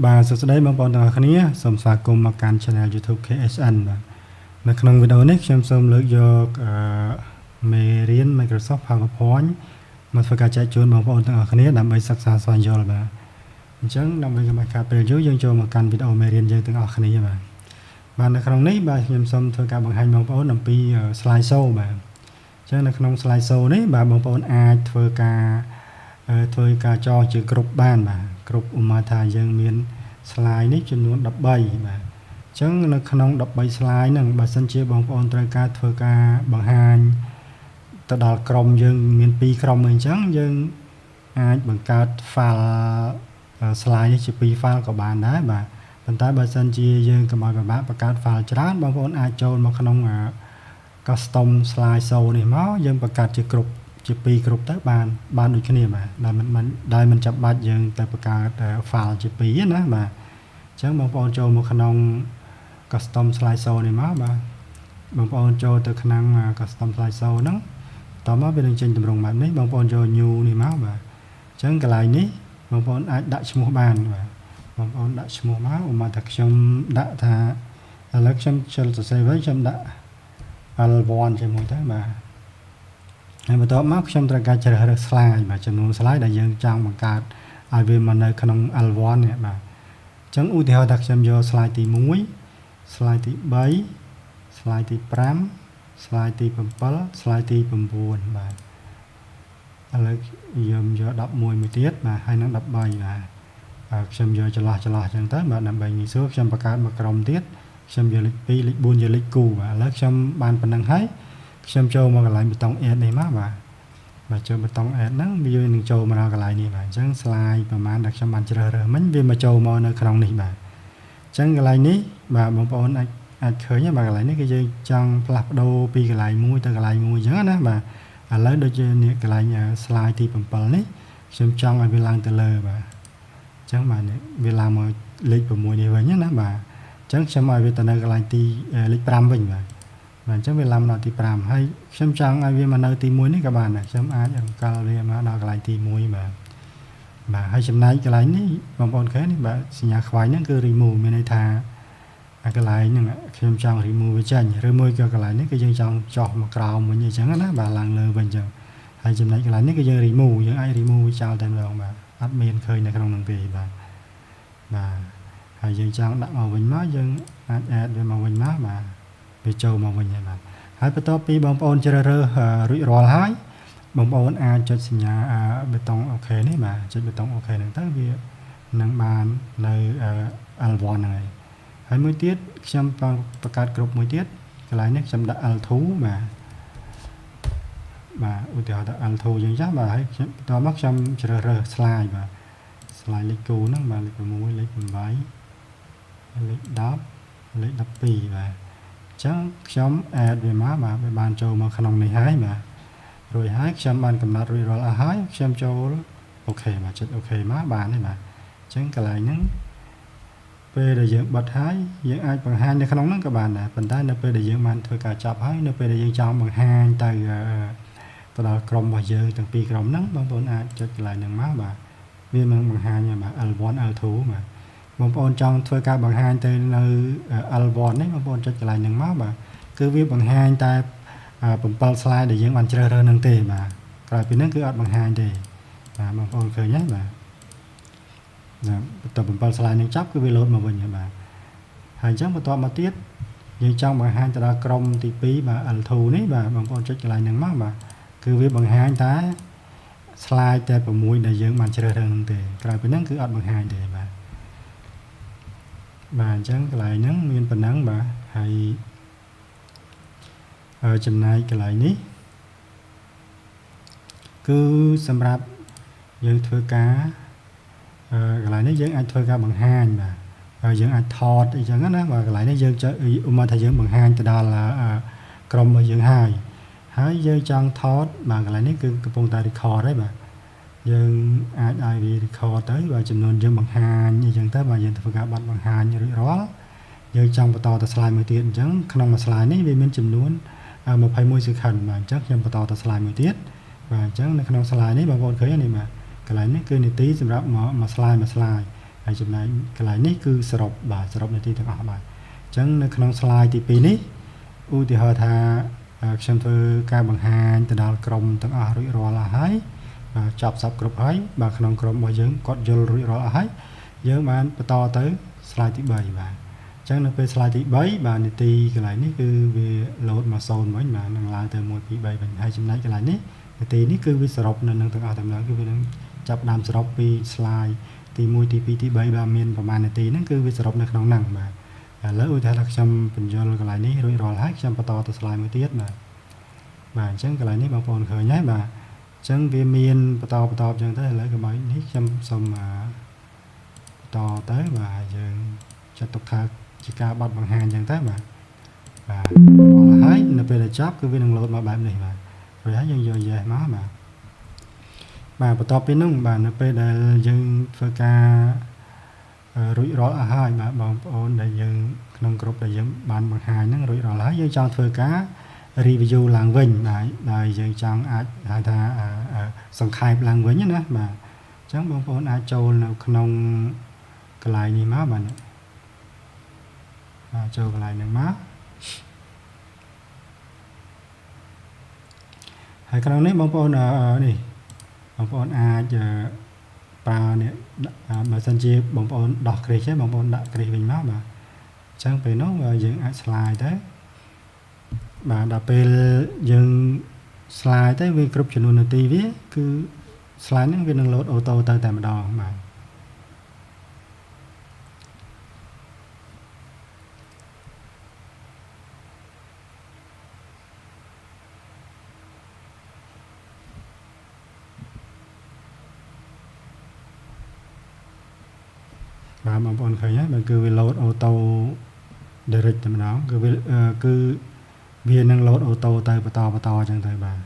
បាទសួស្តីបងប្អូនទាំងអស់គ្នាសូមស្វាគមន៍មកកាន់ Channel YouTube KSN បាទនៅក្នុងវីដេអូនេះខ្ញុំសូមលើកយកអឺមេរៀន Microsoft PowerPoint មកធ្វើការចែកជូនបងប្អូនទាំងអស់គ្នាដើម្បីសិក្សាស្វែងយល់បាទអញ្ចឹងដើម្បីកុំឲ្យខាតពេលយូរយើងចូលមកកាន់វីដេអូមេរៀនយើងទាំងអស់គ្នាបាទបាទនៅក្នុងនេះបាទខ្ញុំសូមធ្វើការបង្ហាញបងប្អូនអំពី slide show បាទអញ្ចឹងនៅក្នុង slide show នេះបាទបងប្អូនអាចធ្វើការចងជាគ្រប់បានបាទគ្រប់ឧបមាថាយើងមាន slide នេះចំនួន13បាទអញ្ចឹងនៅក្នុង13 slide ហ្នឹងបើសិនជាបងប្អូនត្រូវការធ្វើការបង្ហាញទៅដល់ក្រុមយើងមាន2ក្រុមអីចឹងយើងអាចបង្កើត file slide នេះជា2 file ក៏បានដែរបាទប៉ុន្តែបើសិនជាយើងកុំឲ្យពិបាកបង្កើត file ច្រើនបងប្អូនអាចចូលមកក្នុង custom slide show នេះមកយើងបង្កើតជាគ្រប់ជា2គ្រប់ទៅបានបានដូចគ្នាបាទដែលមិនចាំបាច់យើងទៅបង្កើត file ជា2ណាបាទអញ្ចឹងបងប្អូនចូលមកក្នុង custom slide show នេះមកបាទបងប្អូនចូលទៅក្នុង custom slide show ហ្នឹងតមកវានឹងចេញទម្រង់បែបនេះបងប្អូនចូល new នេះមកបាទអញ្ចឹងកន្លែងនេះបងប្អូនអាចដាក់ឈ្មោះបានបាទបងប្អូនដាក់ឈ្មោះមកឧបមាថាខ្ញុំដាក់ថាឥឡូវខ្ញុំជិលសរសេរវិញខ្ញុំដាក់ L1 ជាមួយទៅបាទហើយបន្ទាប់មកខ្ញុំត្រូវការជ្រើសរើស slide បាទចំនួន slide ដែលយើងចង់បង្កើតឲ្យវាមកនៅក្នុង L1 នេះបាទអញ្ចឹងឧទាហរណ៍ថាខ្ញុំយក slide ទី1 slide ទី3 slide ទី5 slide ទី7 slide ទី9បាទឥឡូវយើងយក11មួយទៀតបាទហើយនឹង13បាទខ្ញុំយកចន្លោះចន្លោះអញ្ចឹងទៅបាទដើម្បីងាយស្រួលខ្ញុំបង្កើតមួយក្រុមទៀតខ្ញុំយកលេខ2លេខ4យកលេខគូបាទឥឡូវខ្ញុំបានប៉ុណ្ណឹងហើយខ្ញុំចូលមកកន្លែងប៊ូតុង add នេះមកបាទ បាទចូលប៊ូតុង add ហ្នឹងវានឹងចូលមកដល់កន្លែងនេះបាទអញ្ចឹង slide ប្រហែលដែលខ្ញុំបានជ្រើសរើសមិញវាមកចូលមកនៅក្នុងនេះបាទអញ្ចឹងកន្លែងនេះបាទបងប្អូនអាចអាចឃើញបាទកន្លែងនេះគឺយើងចង់ផ្លាស់ប្ដូរពីកន្លែងមួយទៅកន្លែងមួយអញ្ចឹងណាបាទឥឡូវដូចជានេះកន្លែង slide ទី7នេះខ្ញុំចង់ឲ្យវាឡើងទៅលើបាទអញ្ចឹងបាទនេះវាឡើងមកលេខ6នេះវិញណាបាទអញ្ចឹងខ្ញុំឲ្យវាទៅនៅកន្លែងទីលេខ5វិញបាទបាទអញ្ចឹងវាឡើងមកដល់ទី5ហើយខ្ញុំចង់ឲ្យវាមកនៅទី1នេះក៏បានដែរខ្ញុំអាចរំកិលវាមកដល់កន្លែងទី1បាទបាទហើយចំណែកកន្លែងនេះបងប្អូនឃើញនេះបាទសញ្ញាខ្វែងហ្នឹងគឺ remove មានន័យថាអាកន្លែងហ្នឹងខ្ញុំចង់ remove វាចេញឬមួយក៏កន្លែងនេះគឺយើងចង់ចោះមកក្រោមវិញអញ្ចឹងណាបាទឡើងលើវិញអញ្ចឹងហើយចំណែកកន្លែងនេះគឺយើង remove យើងអាច remove វាចោលតែម្ដងបាទអត់មានឃើញនៅក្នុងនឹងទេបាទបាទហើយយើងចង់ដាក់មកវិញមកយើងអាច add វាមកវិញមកបាទវាចូលមកវិញហើយបាទហើយបន្ទាប់ពីបងប្អូនជ្រើសរើសរួចរាល់ហើយបងប្អូនអាចចុចសញ្ញាប៊ូតុង OK នេះបាទចុចប៊ូតុង OK ហ្នឹងទៅវានឹងបាននៅ L1 ហ្នឹងហើយហើយមួយទៀតខ្ញុំបង្កើតក្រុមមួយទៀតកន្លែងនេះខ្ញុំដាក់ L2 បាទបាទឧទាហរណ៍ថា L2 យ៉ាងចាស់បាទហើយខ្ញុំបន្ទាប់មកខ្ញុំជ្រើសរើស slide បាទ slide លេខគូហ្នឹងបាទលេខ6លេខ8លេខ10លេខ12បាទអញ្ចឹងខ្ញុំ add វាមកបាទវាបានចូលមកក្នុងនេះហើយបាទរួចហើយខ្ញុំបានកំណត់រួចរាល់អស់ហើយខ្ញុំចូល OK បាទចុច OK មកបានហើយបាទអញ្ចឹងកន្លែងហ្នឹងពេលដែលយើងបិទហើយយើងអាចបង្ហាញនៅក្នុងហ្នឹងក៏បានដែរប៉ុន្តែនៅពេលដែលយើងបានធ្វើការចាប់ហើយនៅពេលដែលយើងចង់បង្ហាញទៅទៅដល់ក្រុមរបស់យើងទាំងពីរក្រុមហ្នឹងបងប្អូនអាចចុចកន្លែងហ្នឹងមកបាទវានឹងបង្ហាញបាទ L1 L2 បាទបងប្អូនចង់ធ្វើការបង្ហាញទៅនៅ L1 នេះបងប្អូនចុចកន្លែងហ្នឹងមកបាទគឺវាបង្ហាញតែ 7 slide ដែលយើងបានជ្រើសរើសនឹងទេបាទក្រោយពីហ្នឹងគឺអត់បង្ហាញទេបាទបងប្អូនឃើញទេបាទណាបន្ទាប់7 slide នឹងចប់គឺវាលោតមកវិញហើយបាទហើយអញ្ចឹងបន្ទាប់មកទៀតយើងចង់បង្ហាញទៅដល់ក្រុមទី2បាទ L2 នេះបាទបងប្អូនចុចកន្លែងហ្នឹងមកបាទគឺវាបង្ហាញតែ slide តែ6ដែលយើងបានជ្រើសរើសហ្នឹងទេក្រៅពីហ្នឹងគឺអត់បង្ហាញទេបាទបាទអញ្ចឹងកន្លែងហ្នឹងមានប៉ុណ្ណឹងបាទហើយចំណែកកន្លែងនេះគឺសម្រាប់យើងធ្វើការកន្លែងនេះយើងអាចធ្វើការបង្ហាញបាទហើយយើងអាចថតអីចឹងណាបាទកន្លែងនេះយើងឧបមាថាយើងបង្ហាញទៅដល់ក្រុមរបស់យើងហើយហើយយើងចង់ថតបាទកន្លែងនេះគឺកំពុងតែ record ហើយបាទយើងអាចឲ្យវា record ទៅបាទចំនួនយើងបង្ហាញអីចឹងទៅបាទយើងធ្វើការបាត់បង្ហាញរួចរាល់យើងចង់បន្តទៅ slide មួយទៀតអញ្ចឹងក្នុងមួយ slide នេះវាមានចំនួន21 second បាទអញ្ចឹងខ្ញុំបន្តទៅ slide មួយទៀតបាទអញ្ចឹងនៅក្នុង slide នេះបងប្អូនឃើញនេះបាទកន្លែងនេះគឺនាទីសម្រាប់មួយ slide មួយ slide ហើយចំណែកកន្លែងនេះគឺសរុបបាទសរុបនាទីទាំងអស់បាទអញ្ចឹងនៅក្នុង slide ទី2នេះឧទាហរណ៍ថាខ្ញុំធ្វើការបង្ហាញទៅដល់ក្រុមទាំងអស់រួចរាល់អស់ហើយបាទចប់សពគ្រប់ហើយបាទក្នុងក្រុមរបស់យើងគាត់យល់រួចរាល់អស់ហើយយើងបានបន្តទៅ slide ទី3បាទអញ្ចឹងនៅពេល slide ទី3បាទនាទីកន្លែងនេះគឺវា load មក0វិញបាទនឹងឡើងទៅ1 2 3វិញហើយចំណែកកន្លែងនេះនាទីនេះគឺវាសរុបនៅនឹងទាំងអស់តែម្ដងគឺវានឹងចាប់ដើមសរុបពី slide ទី1ទី2ទី3បាទមានប្រហែលនាទីហ្នឹងគឺវាសរុបនៅក្នុងហ្នឹងបាទឥឡូវឧទាហរណ៍ថាខ្ញុំបញ្យល់កន្លែងនេះរួចរាល់ហើយខ្ញុំបន្តទៅ slide មួយទៀតបាទបាទអញ្ចឹងកន្លែងនេះបងប្អូនឃើញហើយបាទអញ្ចឹងវាមានបន្តបន្តអញ្ចឹងទៅឥឡូវកុំឲ្យនេះខ្ញុំសូមបន្តទៅបាទយើងចាត់ទុកថាជាការបត់បង្ហាញអញ្ចឹងទៅបាទបាទហើយនៅពេលដែលចប់គឺវានឹងលោតមកបែបនេះបាទរួចហើយយើងយក yes មកបាទបាទបន្ទាប់ពីនោះបាទនៅពេលដែលយើងធ្វើការរួចរាល់អស់ហើយបាទបងប្អូនដែលយើងក្នុងក្រុមដែលយើងបានបង្ហាញហ្នឹងរួចរាល់ហើយយើងចង់ធ្វើការ review ឡើងវិញបាទដោយយើងចង់អាចហៅថាសង្ខេបឡើងវិញណាបាទអញ្ចឹងបងប្អូនអាចចូលនៅក្នុងកន្លែងនេះមកបាទបាទចូលកន្លែងហ្នឹងមកហើយក្នុងនេះបងប្អូននេះបងប្អូនអាចប្រើនេះបើសិនជាបងប្អូនដោះគ្រីសទេបងប្អូនដាក់គ្រីសវិញមកបាទអញ្ចឹងពេលនោះយើងអាច slide ទៅបាទដល់ពេលយើង slide ទៅវាគ្រប់ចំនួននាទីវាគឺ slide ហ្នឹងវានឹង load auto ទៅតែម្ដងបាទបាទបងប្អូនឃើញហើយបាទគឺវា load auto direct តែម្ដងគឺវាគឺវានឹង load auto ទៅបន្តបន្តអញ្ចឹងទៅបាទ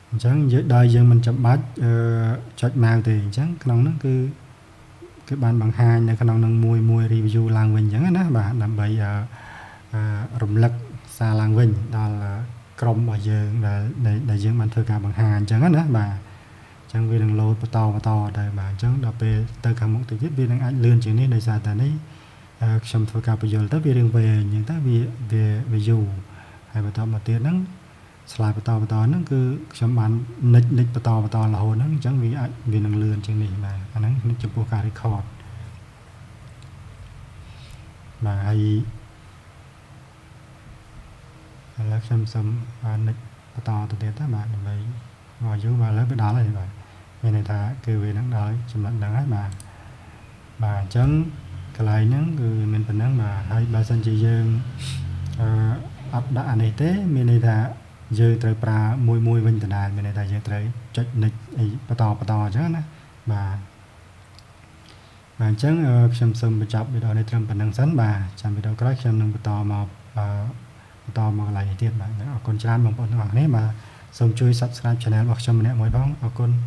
អញ្ចឹងយើងដល់យើងមិនចាំបាច់ចុចម៉ៅទេអញ្ចឹងក្នុងហ្នឹងគឺគឺបានបង្ហាញនៅក្នុងនឹងមួយមួយ review ឡើងវិញអញ្ចឹងណាបាទដើម្បីរំលឹកសារឡើងវិញដល់ក្រុមរបស់យើងដែលយើងបានធ្វើការបង្ហាញអញ្ចឹងណាបាទអញ្ចឹងវានឹង load បន្តបន្តទៅបាទអញ្ចឹងដល់ពេលទៅខាងមុខទៅទៀតវានឹងអាចលឿនជាងនេះដោយសារតែនេះខ្ញុំធ្វើការបញ្យល់ទៅវារឿងវែងអញ្ចឹងទៅវាវាវាយូរហើយបន្តមកទៀតហ្នឹង slide បន្តបន្តហ្នឹងគឺខ្ញុំបាននិចនិចបន្តបន្តរហូតហ្នឹងអញ្ចឹងវាអាចវានឹងលឿនជាងនេះបាទអាហ្នឹងចំពោះការ record បាទហើយឥឡូវខ្ញុំសូមនិចបន្តទៅទៀតទៅបាទដើម្បីមកយូរបាទឥឡូវវាដល់ហើយបាទមានន័យថាគឺវានឹងដល់ចំណុចហ្នឹងហើយបាទបាទអញ្ចឹងកន្លែងហ្នឹងគឺមានប៉ុណ្ណឹងបាទហើយបើសិនជាយើងអត់ដាក់អានេះទេមានន័យថាយើងត្រូវប្រើមួយមួយវិញដដែលមានន័យថាយើងត្រូវចុចនិចអីបន្តបន្តអញ្ចឹងណាបាទបាទអញ្ចឹងខ្ញុំសូមបញ្ចប់វីដេអូនេះត្រឹមប៉ុណ្្នឹងសិនបាទចាំវីដេអូក្រោយខ្ញុំនឹងបន្តមកកន្លែងនេះទៀតបាទអរគុណច្រើនបងប្អូនទាំងអស់គ្នាបាទសូមជួយ Subscribe Channel របស់ខ្ញុំម្នាក់មួយផងអរគុណ។